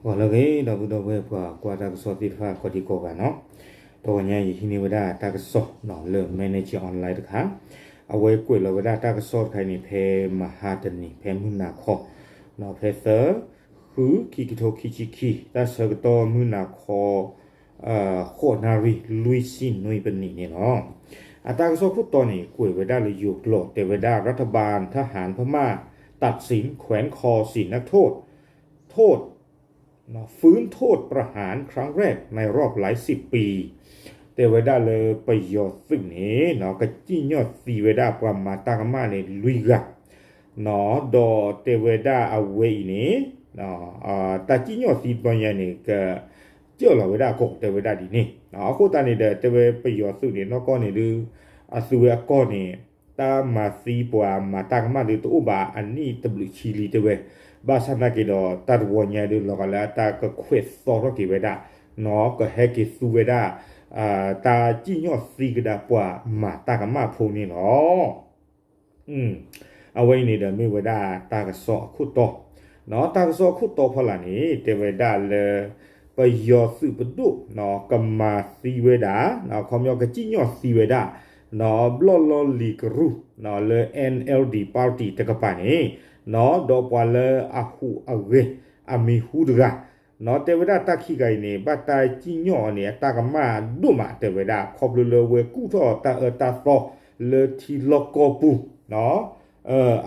ဂီၤလၢအဂ့ၤ ဒီပုၢ်ဒီဝဲၢ်ပှၤကွၢ်တၢ်ကစီၣ်သ့ၣ်တဖၣ်ကိးဒံကိးဂၤနီၤ, တဂီၤညါယဟံးန့ၢ်ဝဲဒၣ်တၢ်ကစီၣ်နီၤ လၢ Manager Online တခါ, အဝဲကွဲးလီၤဝဲဒၣ်တၢ်ကစီၣ်တခါအံၤန့ၣ် ဖဲမဟါတနံၤ ဖဲမုၢ်နၤခီ ဖဲသၢ ဃု ခံကထိခံဆံခံ တၢ်ဆၢကတီၢ်မုၢ်နၤခီ ဃိးနၣ်ရံၣ် လွံၢ်ဆံနွံပနံးန့ၣ်လီၤ. အတၢ်ကစီၣ်ခိၣ်တီန့ၣ် ကွဲးဝဲဒၣ်လၢယိၤကျိာ် တဲဝဲဒၣ် รัฐบาลทหารพม่าตัดสินแขวนคอศรีนักโทษ โทษ ฟื้นโทษประหารครั้งแรกในรอบหลายสิบปี တဲဝဲဒၣ်လၢပယီၤသုးန့ၣ် ကစံၣ်ညီၣ်သံဝဲဒၣ်ပှၤမၤတၢ်ကမၣ်န့ၣ် လွံၢ်ဂၤ ဒီးတဲဝဲဒၣ်အဝဲအံၤန့ၣ် တၢ်စံၣ်ညီၣ်သံတဘျီညါန့ၣ် ကစၢၢ်လီၤဝဲဒၣ်အကီၢ် တဲဝဲဒၣ်ဒ်န့ၣ်, အဃိသတးန့ၣ်ဒီး တဲဝဲပယီၤသုးန့ၣ် နီၢ်ကီၢ်န့ၣ်ဒုး အသုးဝဲအကီၢ်န့ၣ် တၢ်မၤသံပှၤမၤတၢ်ကမၣ်ဒုးတအိၣ်ဘၣ်အနံၣ်တဘျုးဆံလံ တဲဝဲ, ဘၣ်ဆၣ်သနာ်က့ဒီး တၢ်တဝီညါဒုး လီၤဂာ်လၢအတၢ်ကခွဲးသီထီၣ်က့ၤဝဲဒၣ် ကဟဲက့ၤသူဝဲဒၣ် တၢ်စံၣ်ညီၣ်သံကဒါပှၤမၤတၢ်ကမၣ်ဖိန့ၣ်လီၤ. အဝဲအံၤန့ၣ်ဒီးမ့ၢ်ဝဲဒၣ်တၢ်ကစီၣ်အခိၣ်တီ, တၢ်ကစီၣ်အခိၣ်တီဖီလာ်န့ၣ် တဲဝဲဒၣ်လၢ ပယီၤသုးပဒိၣ် ကမၤသံဝဲဒၣ် ခီပညီကစံၣ်ညီၣ်သံဝဲဒၣ် ဘျီၣ်လီၢ်လံၤကရူၢ် လၢ NLD party တကပၤန့ၣ် ဒီးပှၤလၢအဟူးအဂဲၤအမံၤဟူတဂၤ တဲဝဲဒၣ်တၢ်ခံဂၤအံၤန့ၣ် ဘၣ်တၢ်စံၣ်ညီၣ်အီၤန့ၣ် အတၢ်ကမၣ်ဒိၣ်မး တဲဝဲဒၣ် ခီဖျိလၢအဝဲကူၣ်ထီၣ်တၢ်အၢတၢ်သီလၢထံလီၢ်ကီၢ်ပူၤ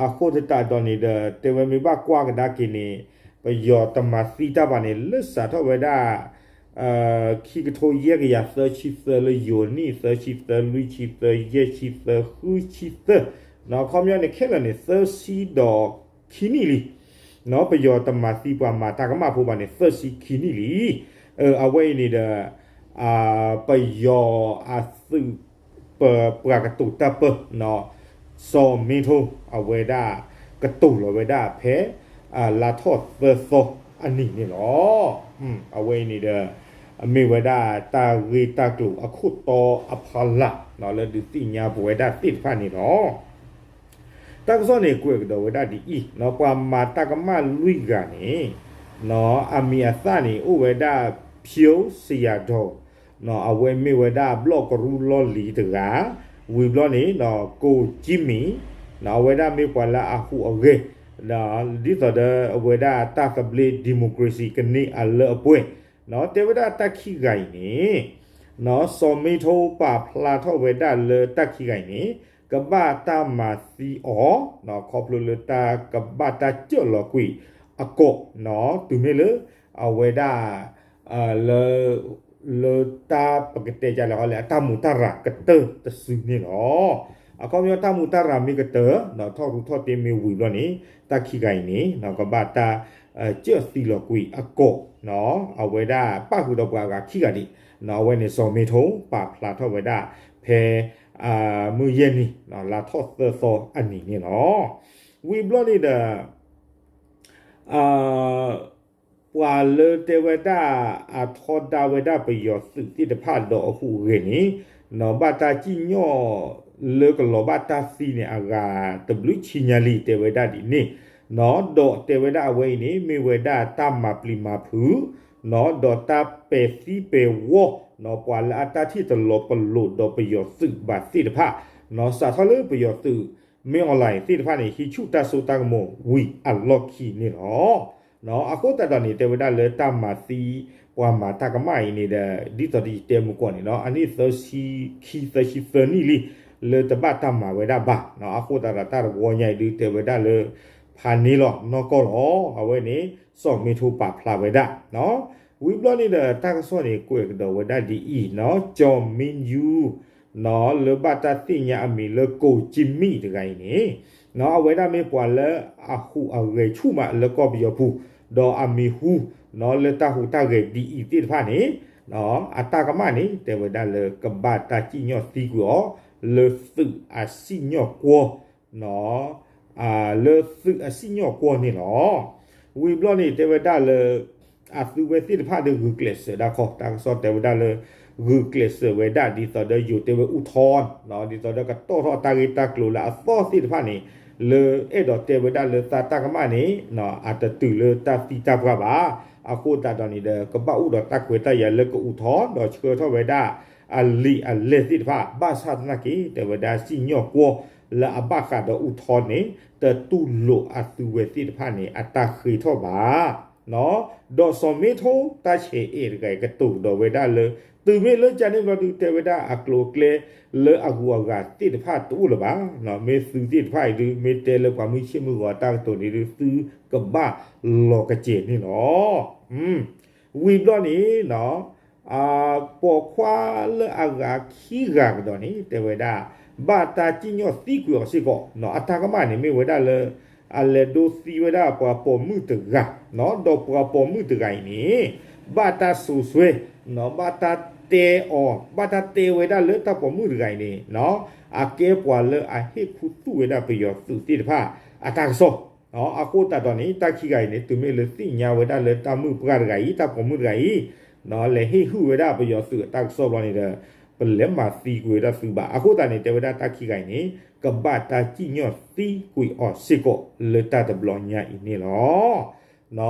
အဃိသတးဒီးန့ၣ်ဒီး တဲဝဲမ့ၢ်ဘၣ်ကွၢ်ကဒါက့ၤန့ၣ် ပယီၤတမၤသံတၢ်ဘၣ်န့ၣ် လၢစးထီၣ်ဝဲဒၣ် ခံကထိယဲၢ်ကယၤသၢဆံသၢလၢယိၤနံၣ် သၢဆံသၢ လွံၢ်ဆံသၢ ယဲၢ်ဆံသၢ ဃုဆံသၢ ခီပညီန့ၣ် ခဲလၢာ်န့ၣ် သၢဆံဒီးခံနံၣ်လံ ပယီၤတမၤသံပှၤမၤတၢ်ကမၣ်ဖိဘၣ်န့ၣ် သၢဆံခံနံၣ်လံ. အဝဲအံၤန့ၣ်ဒီး ပယီၤအသုး ပ ပှၤကတိၤတၢ်ပၢ စီၤမ့ထိ အဝဲဒၣ်ကတိၤလီၤဝဲဒၣ်ဖဲ လါထီၣ်သၢသီအနံၤန့ၣ်လီၤ. အဝဲအံၤန့ၣ်ဒီး မ့ၢ်ဝဲဒၣ်တၢ်ဂ့ၢ်တၢ်ကျိၤအခိၣ်တီအဖီလာ် လၢဒုးသ့ၣ်ညါပဝဲဒၣ်သ့ၣ်တဖၣ်န့ၣ်လီၤ. တၢ်ကစီၣ်န့ၣ် ကွဲးကဒီးဝဲဒၣ်ဒ်အံၤ, ပှၤမၤတၢ်ကမၣ်လွံၢ်ဂၤန့ၣ် အမံၤအသၣ်န့ၣ် အိၣ်ဝဲဒၣ် ဖၠိစယၤဒီး အဝဲမ့ၢ်ဝဲဒၣ်ဘျီၣ်ကရူၢ်လီၢ်လံၤတဂၤ, ဝံၤဘျီန့ၣ် ကိၣ်ကၠံမံၤ အဝဲဒၣ်မ့ၢ်ပှၤလၢအဟူးအဂဲၤ ဒ်သိးဒီးအဝဲဒၣ်တၢ်သဘျ့ democracy ကန့ၢ်အလၢအပှဲၤ, တဲဝဲဒၣ်တၢ်ခံဂၤအံၤန့ၣ် စီၤမ့ထိပာ်ဖျါထီၣ်ဝဲဒၣ်လၢတၢ်ခံဂၤအံၤန့ၣ် ကဘၣ်တၢ်မၤသံအီၤ ခီဖျိလၢတၢ်ကဘၣ်တၢ်စၢၢ်လီၤကွံာ်အကီၢ် တုၤမ့ၢ်လၢ အဝဲဒၣ် လၢ လၢတၢ်ပကတဲဒ်လဲၣ် အတၢ်မူးတၢ်ရၤကတၢၢ်တစုန့ၣ်လီၤ. အခီပညီတၢ်မူးတၢ်ရၤမ့ၢ်ကတၢၢ် ထီၣ်ရူးထီၣ်တ့ၢ်မ့ၢ်ဝံၤဘျီန့ၣ် တၢ်ခံဂၤအံၤန့ၣ် ကဘၣ်တၢ် စၢၢ်သံလီၤကွံာ်အကီၢ် အဝဲဒၣ်ပၣ်ဃုာ်ဒီးပှၤအဂၤခံဂၤဒံး အဝဲန့ၣ် စီၤမ့ထိပာ်ဖျါထီၣ်ဝဲဒၣ် ဖဲ မုၢ်ယဲၢ်နံၤ လါထီၣ်သၢသီအနံၤန့ၣ်လီၤ. ဝံၤဘျီန့ၣ်ဒီး ပှၤလၢတဲဝဲဒၣ်အထီဒါဝဲဒၣ်ပယီၤသုးသ့ၣ်တဖၣ်ဒီးအဟူးအဂဲၤန့ၣ် ဘၣ်တၢ်စံၣ်ညီၣ်လၢကလီၤဘၣ်တၢ်သံန့ၣ် အဂၤတဘျုးဆံညါလံ တဲဝဲဒၣ်ဒ်န့ၣ်, ဒီးတဲဝဲဒၣ်အဝဲအံၤန့ၣ် မ့ၢ်ဝဲဒၣ်တၢ်မၤပျံၤမၤဖုး ဒီးတၢ်ပဲာ်သံပဲာ်ဝီၢ် ပှၤလၢအတၢ်ထံၣ်တလီၤပလိာ်ဒီးပယီၤသုးဘၣ်သ့ၣ်တဖၣ် စးထီၣ်လၢပယီၤသုး မ့ၢ်အီၣ်လဲၣ်သ့ၣ်တဖၣ်န့ၣ် ဟံးဆူၣ်တၢ်စိတၢ်ကမီၤဝံၤအလီၢ်ခံန့ၣ်လီၤ. အဃိသတးဒီးန့ၣ် တဲဝဲဒၣ်လၢတၢ်မၤသံ ပှၤမၤတၢ်ကမၣ်အံၤန့ၣ်ဒီး ဒ်သိးဒီးယတဲမုၢ်ကီၢ်န့ၣ်လီၤ အနံၣ်သၢဆံခံ သၢဆံသၢနံၣ်လံ လၢတဘၣ်တၢ်မၤဝဲဒၣ်ဘၣ်. အဃိသတးဒီးတၢ်တဝီညါအံၤဒုးတဲဝဲဒၣ်လၢ ဖးန့ၢ်လီၤနီၢ်ကီၢ်လီၤ. အဝဲန့ၣ် စီၤမ့ထိပာ်ဖျါဝဲဒၣ် ဝံၤဘျီန့ၣ်ဒီး တၢ်ကစီၣ်န့ၣ် ကွဲးကဒီးဝဲဒၣ်ဒ်အံၤနီၤ ကၠီၤမံယူၤ နီၤ လၢဘၣ်တၢ်သ့ၣ်ညါအမံၤလၢ ကိၣ်ကၠံမံၣ် တဂၤအံၤန့ၣ် နီၤ အဝဲဒၣ်မ့ၢ်ပှၤလၢအဟူးအဂဲၤဆူၣ်မးလၢကီၢ်ပယီၤပူၤ ဒီးအမံၤဟူ နီၤ လၢတၢ်ဟူးတၢ်ဂဲၤဒ်အံၤသ့ၣ်တဖၣ်န့ၣ် အတၢ်ကမၣ်န့ၣ် တဲဝဲဒၣ်လၢကဘၣ်တၢ်စံၣ်ညီၣ်သံကွံာ်အီၤ လၢသုးအစံၣ်ညီၣ်ကွီၢ် နီၤ လၢသုးအစံၣ်ညီၣ်ကွီၢ်န့ၣ်လီၤ. ဝံၤဘျီန့ၣ် တဲဝဲဒၣ်လၢ အသုဝဲသ့ၣ်တဖၣ်ဒီးဂုာ်ကျဲးစၢးဒၣ်ခီ တၢ်ကစီၣ်တဲဝဲဒၣ်လၢ ဂုာ်ကျဲးစၢးဝဲဒၣ်ဒ်သိးဒီးယိၤတဲဝဲအူထီ နီၤ ဒ်သိးဒီးကတီၢ်ထီၣ်တၢ်ဂ့ၢ်တၢ်ကျိၤလၢအသီသ့ၣ်တဖၣ်န့ၣ် လၢအဲၣ်ဒိးတဲဝဲဒၣ်လၢသးတၢ်ကမၣ်န့ၣ် နီၤ အတတုၤလၢတၢ်သံတၢ်ပှၢ်ဘၣ် အဃိသတးဒီးန့ၣ်ဒီး ကဘၣ်အိၣ်ဒီးတၢ်ခွဲးတၢ်ယာ်လၢကအုးထီၣ် ဒီးဆှၢထီၣ်ဝဲဒၣ် အလံာ်အလဲၢ်သ့ၣ်တဖၣ် ဘၣ်ဆၣ်သနာ်က့ တဲဝဲဒၣ်စံၣ်ညီၣ်ကွီၢ် လၢအဘၣ်ဃးဒီးအုးထီၣ်န့ၣ် တတူၢ်လိာ်အသုဝဲသ့ၣ်တဖၣ်န့ၣ် အတၢ်ဃ့ထီၣ်ဘၣ် ဒီးစီၤမ့ထိတၢ်ဆဲးအဲးတဂၤအံၤ ကတိၤကဒီးဝဲဒၣ်လၢ တုၤမ့ၢ်လၢကန့ၣ်ဘျီဒုး တဲဝဲဒၣ်အကျိၤအကျဲလၢအဂုၤအဂၤသ့ၣ်တဖၣ်တအိၣ်လၢၤဘၣ်. မ့ၢ်သုသ့ၣ်တဖၣ်အံၤဒုး မ့ၢ်တဲလၢပှၤမုၢ်ဆ့ၣ်မုၢ်ဂီၤအတၢ်ကတိၤန့ၣ်ဒုး သုကဘၣ်လီၤကစဲၤန့ၣ်လီၤ. ဝံၤဘျီန့ၣ် ပိာ်ခွါလၢအဂၤခံဂၤကဒီးန့ၣ် တဲဝဲဒၣ် ဘၣ်တၢ်စံၣ်ညီၣ်သံကွံာ်အီၤစ့ၢ်ကီး အတၢ်ကမၣ်န့ၣ်မ့ၢ်ဝဲဒၣ်လၢ အလဲၤဒိသံဝဲဒၣ်ပှၤပိာ်မုၣ်တဂၤ ဒီးပှၤပိာ်မုၣ်တဂၤအံၤန့ၣ် ဘၣ်တၢ်စိာ်စွဲ ဘၣ်တၢ်တဲအီၤ ဘၣ်တၢ်တဲဝဲဒၣ်လၢတၢ်ပိာ်မုၣ်တဂၤအံၤန့ၣ် အကဲပှၤလၢအဟ့ၣ်ခူသူၣ်ဝဲဒၣ်ပယီၤသုးသ့ၣ်တဖၣ်အတၢ်ကစီၣ် အဃိသတးဒီးန့ၣ် တၢ်ခံဂၤအံၤန့ၣ် တုၤမ့ၢ်လၢသ့ၣ်ညါဝဲဒၣ်လၢတၢ်မုၣ်ပှၢ်တဂၤအံၤ တၢ်ပိာ်မုၣ်တဂၤအံၤ လဲၤဟ့ၣ်ဟုၣ်ဝဲဒၣ်ပယီၤသုးအတၢ်ကစီၣ်ဘျီန့ၣ်ဒီး ပလဲၤမၤသံကွံာ်ဝဲဒၣ်သုဘၣ်. အဃိသတးန့ၣ် တဲဝဲဒၣ်တၢ်ခံဂၤအံၤန့ၣ် ကဘၣ်တၢ်စံၣ်ညီၣ်သံကွံာ်အီၤစ့ၢ်ကီးလၢတၢ်တဘျီညါအံၤန့ၣ်လီၤ.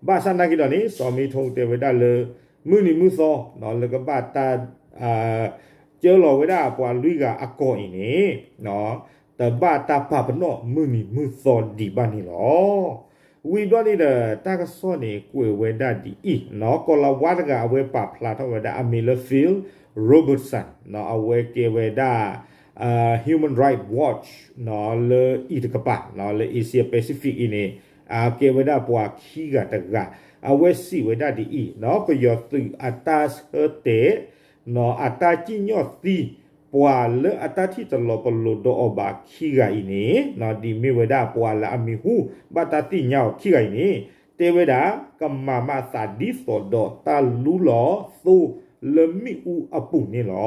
ဘၣ်ဆၣ်နာ်က့ဒီးန့ၣ် စီၤမ့ထိတဲဝဲဒၣ်လၢ မုၢ်နံၤမုၢ်သီ လၢကဘၣ်တၢ် ကၢလီၤဝဲဒၣ်ပှၤလွံၢ်ဂၤအကိာ်အံၤန့ၣ် တဘၣ်တၢ်ပာ်ပနီၣ်မုၢ်နံၤမုၢ်သီဒံးဘၣ်န့ၣ်လီၤ. ဝံၤဘျီန့ၣ်ဒီး တၢ်ကစီၣ်န့ၣ် ကွဲးဝဲဒၣ်ဒ်အံၤ ကီၤလၤဝါတဂၤအဝဲပာ်ဖျါထီၣ်ဝဲဒၣ်အမံၤလၢ Phil Robertson အဝဲကဲဝဲဒၣ် Human Rights Watch လၢအံၤတကပၤ လၢ Asia Pacific အံၤန့ၣ် အကဲဝဲဒၣ်ပှၤခံဂၤတဂၤ အဝဲစံးဝဲဒၣ်ဒ်အံၤ ပယီၤသုးအတၢ်ဆၢတဲာ် အတၢ်စံၣ်ညီၣ်သံ ပှၤလၢအတၢ်ထံၣ်တလီၤပလိာ်ဒီးအီၤဘၣ်ခံဂၤအံၤန့ၣ် ဒ်မ့ၢ်ဝဲဒၣ်ပှၤလၢအမံၤဟူဘၣ်တၢ်သ့ၣ်ညါအီၤခံဂၤအံၤန့ၣ် တဲဝဲဒၣ် ကမၤမးသးဒ်သိးဒီးတၢ်လူလီၤသိလၢမ့ၣ်အူအပူၤန့ၣ်လီ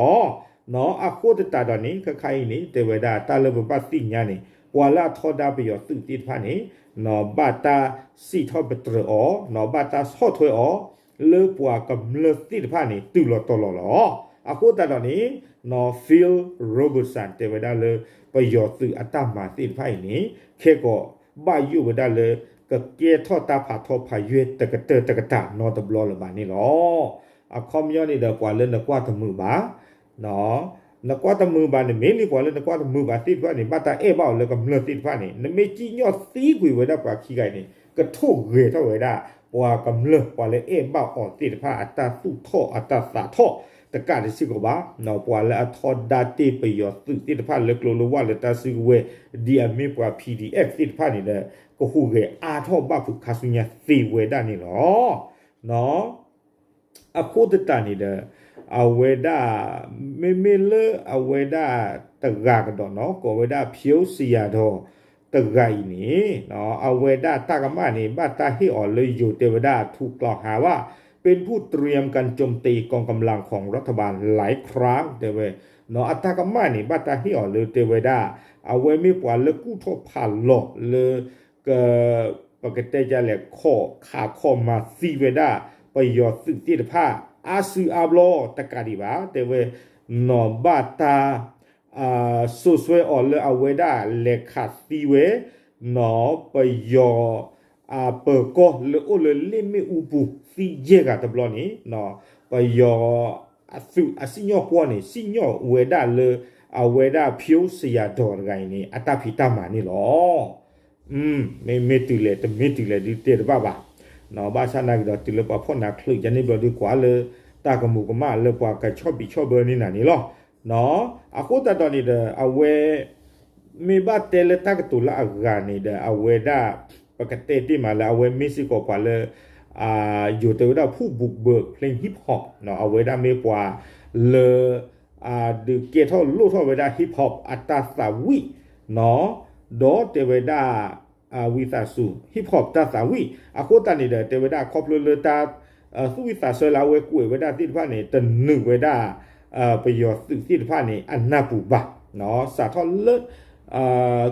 ၤ. အဃိသတးဒီးန့ၣ် ခဲခါအံၤန့ၣ် တဲဝဲဒၣ်တၢ်လၢပဘၣ်သ့ၣ်ညါန့ၣ် ပှၤလၢအထီဒါပယီၤသုးသ့ၣ်တဖၣ်န့ၣ် ဘၣ်တၢ်စံးထီၣ်ပတြၢၤအီၤ ဘၣ်တၢ်ဆီၣ်ထွဲအီၤ လၢပှၤကမျၢၢ်သ့ၣ်တဖၣ်န့ၣ် တုၤလီၤတီၤလီၤလီၤ. အဃိသတးဒီးန့ၣ် Phil Robertson တဲဝဲဒၣ်လၢ ပယီၤသုးအတၢ်မၤသ့ၣ်တဖၣ်အံၤန့ၣ် ခဲကီးဘၣ်ယိၣ်ဝဲဒၣ်လၢ ကကဲထီၣ်တၢ်ဖးထီဖးယွဲၢ်တကတၢၢ်တကတၢၢ်နီတဘျီလၢၤဘၣ်န့ၣ်လီၤ. အခီပညီန့ၣ်ဒီး ပှၤလၢနကွၢ်တမုာ်ဘၣ် နကွၢ်တမုာ်ဘၣ်န့ၣ် မ့ၢ်လံပှၤလၢနကွၢ်တမုာ်ဘၣ်သ့ၣ်တဖၣ်န့ၣ် ဘၣ်တၢ်အဲၣ်ဘၣ်အီၤလၢကမျၢၢ်သ့ၣ်တဖၣ်န့ၣ် နမ့ၢ်စံၣ်ညီၣ်သံကွံာ်ဝဲဒၣ်ပှၤခံဂၤအံၤန့ၣ် ကထိၣ်ဂဲၤထီၣ်ဝဲဒၣ် ပှၤကမျၢၢ်ပှၤလၢအဲၣ်ဘၣ်အီၤသ့ၣ်တဖၣ်အတၢ်သူၣ်ထီၣ်အတၢ်သးထီၣ်တကးတစ့ၢ်ကီးဘၣ်. ပှၤလၢအထီဒါတ့ၢ်ပယီၤသုးသ့ၣ်တဖၣ်လၢကျိလၢဝၢ်လၢတၢ်စုကဝဲၤ ဒ်အမ့ၢ်ပှၤ P D F သ့ၣ်တဖၣ်န့ၣ်ဒီး ကဟူးဂဲၤအါထီၣ်ဘၣ်ဖုးခါဆူညါသ့ဝဲဒၣ်န့ၣ်လီၤ. အဃိသတးန့ၣ်ဒီး အဝဲဒၣ် မ့မ့ၢ်လၢအဝဲဒၣ်တဂၤကဒီးနီၤ ကိးဝဲဒၣ် ဖၠိစယၤဒီး တဂၤအံၤန့ၣ် အဝဲဒၣ်တၢ်ကမၣ်န့ၣ် ဘၣ်တၢ်ဟ့ၣ်အီၤလၢယိၤတဲဝဲဒၣ် ถูกกล่าวหาว่า เป็นผู้เตรียมการโจมตีกองกำลังของรัฐบาลหลายครั้ง တဲဝဲ အတၢ်ကမၣ်န့ၣ် ဘၣ်တၢ်ဟ့ၣ်အီၤလၢတဲဝဲဒၣ် အဝဲမ့ၢ်ပှၤလၢကူၣ်ထီၣ်ဖးလီၤလၢ က ပကတဲဒ်လဲၣ် ခိးခးခီၣ်မၤသံဝဲဒၣ် ပယီၤသုးသ့ၣ်တဖၣ် အါစုအါဘျီတကးဒံးဘၣ် တဲဝဲ နီၢ်ဘၣ်တၢ် စိာ်စွဲအီၤလၢအဝဲဒၣ် လဲၤခးသံဝဲ နီၢ်ပယီၤ အပၢၤကီၢ်လၢအိၣ်လၢလ့ၣ်မ့ၣ်အူပူၤ သံယဲၢ်ဂၤတဘျီန့ၣ် ပယီၤ အသုးအစံၣ်ညီၣ်ကွီၢ်န့ၣ် စံၣ်ညီၣ်ဝဲဒၣ်လၢ အဝဲဒၣ် ဖၠိစယၤဒီး တဂၤအံၤန့ၣ် အတၢ်ဖံးတၢ်မၤန့ၣ်လီၤ. မ့မ့ၢ်တုၤလဲၣ် တမ့ၢ်တုၤလဲၣ်ဒုးတဲတဘၣ်ဘၣ်. ဘၣ်ဆၣ်နာ်က့ဒီး တုၤလၢပှၤဖီၣ်နၤချုးယန့ၣ်ဘျီဒုး ကွၢ်လၢတၢ်ကမူးကမၣ်လၢပှၤကဆီၣ်ဘံးဆီၣ်ဘၢန့ၢ်နၤန့ၣ်လီၤ. အဃိသတးဒီးန့ၣ်ဒီး အဝဲ မ့ၢ်ဘၣ်တဲလၢတၢ်ကတိၤလၢအဂၤန့ၣ်ဒီး အဝဲဒၣ် ပကတဲတ့ၢ်မးလၢအဝဲမ့ၢ်စ့ၢ်ကီးပှၤလၢ ယိၤတဲဝဲဒၣ် ผู้บุกเบิกเพลงฮิปฮอป အဝဲဒၣ်မ့ၢ်ပှၤလၢ ဒုးကဲထီၣ်လိၣ်ထီၣ်ဝဲဒၣ် hip hop အတၢ်သးဝံၣ် ဒီးတဲဝဲဒၣ် ဝံသးစူၤ hip hop တၢ်သးဝံၣ် အဃိသတးန့ၣ်ဒီး တဲဝဲဒၣ်ခီဖျိလၢတၢ် သူၣ်ဝံၣ်သးဆၢလၢအဝဲကွဲးဝဲဒၣ်သ့ၣ်တဖၣ်န့ၣ် တနုာ်ဝဲဒၣ် ပယီၤသုးသ့ၣ်တဖၣ်န့ၣ် အနၢ်ပူၤဘၣ် စးထီၣ်လၢ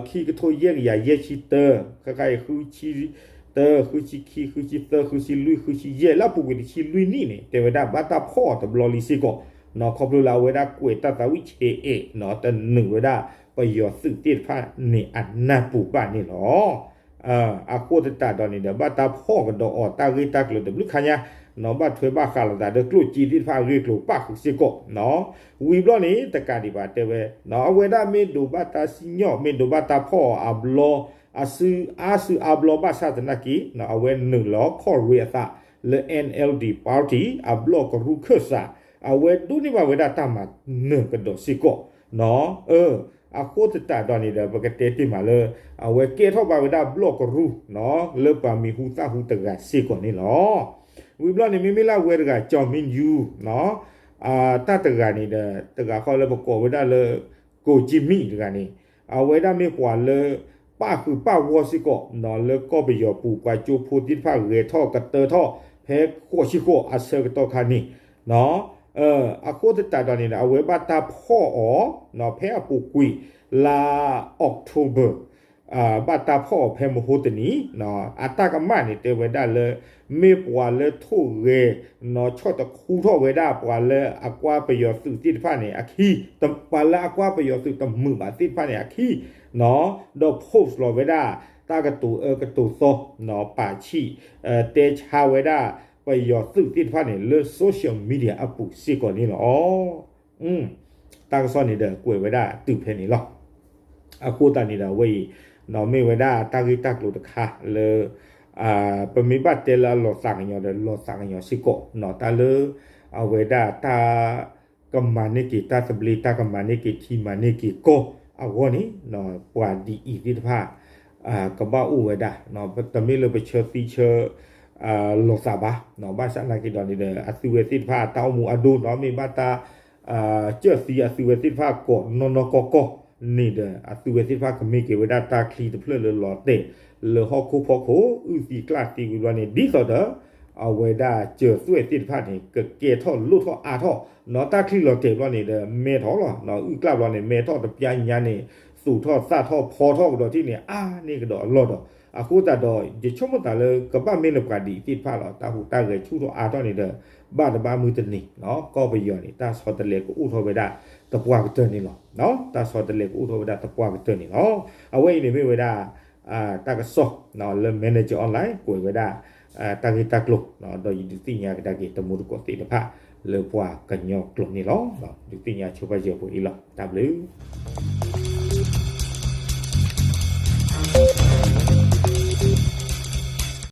ခံကထိယဲၢ်ကယၤယဲၢ်ဆံတၢ ခဲခါအံၤ ဃုဆံတၢ ဃုဆံခံ ဃုဆံသၢ ဃုဆံလွံၢ် ဃုဆံယဲၢ် လၢအပူၤကွံာ်တဆံလွံၢ်နံၣ်န့ၣ် တဲဝဲဒၣ်ဘၣ်တၢ်ဖီၣ်အီၤတဘျီလံစ့ၢ်ကီး ခီဖျိလၢအဝဲဒၣ်ကွဲးတၢ်သးဝံၣ်ဆဲးအဲး တနုာ်ဝဲဒၣ် ပယီၤသုးသ့ၣ်တဖၣ်န့ၣ် အနၢ်ပူၤဘၣ်န့ၣ်လီၤ. အဃိသတးဒီးန့ၣ်ဒီး ဘၣ်တၢ်ဖီၣ်ကဒီးအီၤတၢ်ဂ့ၢ်တၢ်ကျိၤတဘျုးခါညါ, နီၣ် ဘၣ်ထွဲဘၣ်ဃးလိာ်သးဒီးကျိၣ်စ့သ့ၣ်တဖၣ်အဂ့ၢ်အကျိၤပၣ်ဃုာ်စ့ၢ်ကီး, နီၣ် ဝံၤဘျီန့ၣ် တကးဒံးဘၣ်တဲဝဲ, နီၣ် အဝဲဒၣ်မ့ၢ်ဒိးဘၣ်တၢ်စံၣ်ညီၣ် မ့ၢ်ဒိးဘၣ်တၢ်ဖီၣ်အီၤအါဘျီ, အစုအါစုအါဘျီဘၣ်ဆၣ်သနာ်က့, နီၣ် အဝဲနုာ်လီၤခီၣ်ရ့အသးလၢ N L D party အဘျီၣ်ကရူၢ်ခၢၣ်စး, အဝဲဒိးန့ၢ်ဘၣ်ဝဲဒၣ်တၢ်မၤနၢၤကဒီးစ့ၢ်ကီး, နီၣ် အဃိသတးဒီးန့ၣ်ဒီး ပကတဲတ့ၢ်မးလၢ အဝဲကဲထီၣ်ဘၣ်ဝဲဒၣ်ဘျီၣ်ကရူၢ်, နီၣ် လၢပှၤမံၤဟူသၣ်ဟူတဂၤစ့ၢ်ကီးန့ၣ်လီၤ. ဝံၤဘျီန့ၣ် မ့မ့ၢ်လၢအဝဲတဂၤ ကၠီၤမံယူၤ, နီၣ် တၢ်တဂၤန့ၣ်ဒီး တဂၤဃီလၢပကိးဝဲဒၣ်လၢ ကိၣ်ကၠံမံၣ်တဂၤန့ၣ်, အဝဲဒၣ်မ့ၢ်ပှၤလၢ ပၣ်ဃုာ်ပၣ်ဂီၢ်စ့ၢ်ကီး, နီၣ် လၢကီၢ်ပယီၤပူၤ ပှၤကၠိဖိသ့ၣ်တဖၣ်ဂဲၤထီၣ်ကတၢၢ်ထီၣ် ဖဲဃိးဆံဃိးအဆၢကတီၢ်ခါန့ၣ်, နီၣ် အဃိသတးဒီးန့ၣ်ဒီး အဝဲဘၣ်တၢ်ဖီၣ်အီၤ, နီၣ် ဖဲအပူၤကွံာ် လါ October ဘၣ်တၢ်ဖီၣ်အီၤဖဲမဟိတနံၤ, နီၣ် အတၢ်ကမၣ်န့ၣ် တဲဝဲဒၣ်လၢ မ့ၢ်ပှၤလၢထိၣ်ဂဲၤ, နီၣ် ဆီၣ်တခူထီၣ်ဝဲဒၣ်ပှၤလၢအကွါပယီၤသုးသ့ၣ်တဖၣ်န့ၣ်အခံ, ပှၤလၢအကွါပယီၤသုးတမုာ်ဘၣ်သ့ၣ်တဖၣ်န့ၣ်အခံ, နီၣ် ဒီး post လီၤဝဲဒၣ် တၢ်ကတိၤအၢကတိၤသီ, နီၣ် ပာ်ဆံၣ်, တဲဆါဝဲဒၣ် ပယီၤသုးသ့ၣ်တဖၣ်န့ၣ် လၢ social media အပူၤစ့ၢ်ကီးန့ၣ်လီၤ. တၢ်ကစီၣ်န့ၣ်ဒီးကွဲးဝဲဒၣ်တုၤဖဲန့ၣ်လီၤ. အဃိသတးန့ၣ်ဒီး အဝဲအံၤ နီၣ် မ့ၢ်ဝဲဒၣ်တၢ်ဂ့ၢ်တၢ်ကျိၤတခါလၢ ပမ့ၢ်ဘၣ်တဲလၢအလီၤသးကညီၤဒီး လီၤသးကညီၤစ့ၢ်ကီး, နီၣ် တၢ်လၢ အဝဲဒၣ်တၢ်ကမၤန့ၢ်က့ၤတၢ်သဘျ့ တၢ်ကမၤန့ၢ်က့ၤထံ မၤန့ၢ်က့ၤကီၢ်အဂီၢ်န့ၣ်, နီၣ် ပှၤဒ်အံၤသ့ၣ်တဖၣ် ကဘၣ်အိၣ်ဝဲဒၣ်, နီၣ် တမ့ၢ်လၢပဆၢသံဆၢ လီၤသးဘၣ်, နီၣ် ဘၣ်ဆၣ်သနာ်က့ဒီးန့ၣ်ဒီး အသုဝဲသ့ၣ်တဖၣ်အတၢ်အိၣ်မူအဒိ နီၣ် မ့ၢ်ဘၣ်တၢ် ကၢၢ်သံအသုဝဲသ့ၣ်တဖၣ်ကိးနီၢ်နီၢ်ကီၢ်ကီၢ်န့ၣ်ဒီး အသုဝဲသ့ၣ်တဖၣ်ကမ့ၢ်က့ၤဝဲဒၣ်တၢ်ချံတဖျၢၣ်လၢလီၤတဲာ် လၢဟီၣ်ခိၣ်ဖီခိၣ် အုၣ်သံကျၣ်သံဝံၤဘျီန့ၣ် ဒ်သိးဒီး အဝဲဒၣ်စၢၤသွဲၣ်သ့ၣ်တဖၣ်န့ၣ် ကကဲထီၣ်လိၣ်ထီၣ်အါထီၣ်, နီၣ် တၢ်ချံလီၤတဲာ်ဘျီန့ၣ်ဒီး မဲထီၣ်လီၤ, နီၣ် အုၣ်ကျၣ်ဘျီန့ၣ် မဲထီၣ်တပျၢ်ညါန့ၣ် သူၣ်ထီၣ်သၣ်ထီၣ်ဖီထီၣ်ကဒီးထံၣ်န့ၣ် အါန့ၢ်ကဒီးအလီၢ်ဒီး အဃိသတးဒီး ယဆိကမိၣ်သးလၢကဘၣ်မ့ၢ်လၢပှၤဒ်အံၤသ့ၣ်တဖၣ်လီၤ. တၢ်ဟူးတၢ်ဂဲၤဆူၣ်ထီၣ်အါထီၣ်န့ၣ်ဒီး ဘၣ်တဘၣ်မုၢ်တနံၤ, နီၣ် ကီၢ်ပယီၤန့ၣ် တၢ်ဆီတလဲကအိၣ်ထီၣ်ဝဲဒၣ်သပှၢ်ကတၢၢ်န့ၣ်လီၤ. တၢ်ဆီတလဲကအိၣ်ထီၣ်ဝဲဒၣ်သပှၢ်ကတၢၢ်န့ၣ်လီၤ. အဝဲအံၤန့ၣ်မ့ၢ်ဝဲဒၣ် တၢ်ကစီၣ် လၢ Manager Online ကွဲးဝဲဒၣ် တၢ်ဂ့ၢ်တၢ်ကျိၤ, ဒီးယဒုးသ့ၣ်ညါကဒါက့ၤတမူတကိးသ့ၣ်တဖၣ် လၢပှၤကညီကျိာ်န့ၣ်လီၤ. ဒုးသ့ၣ်ညါဆိပာ်စၢၤပှဲၤအံၤလီၤ. တၢ်ဘျုး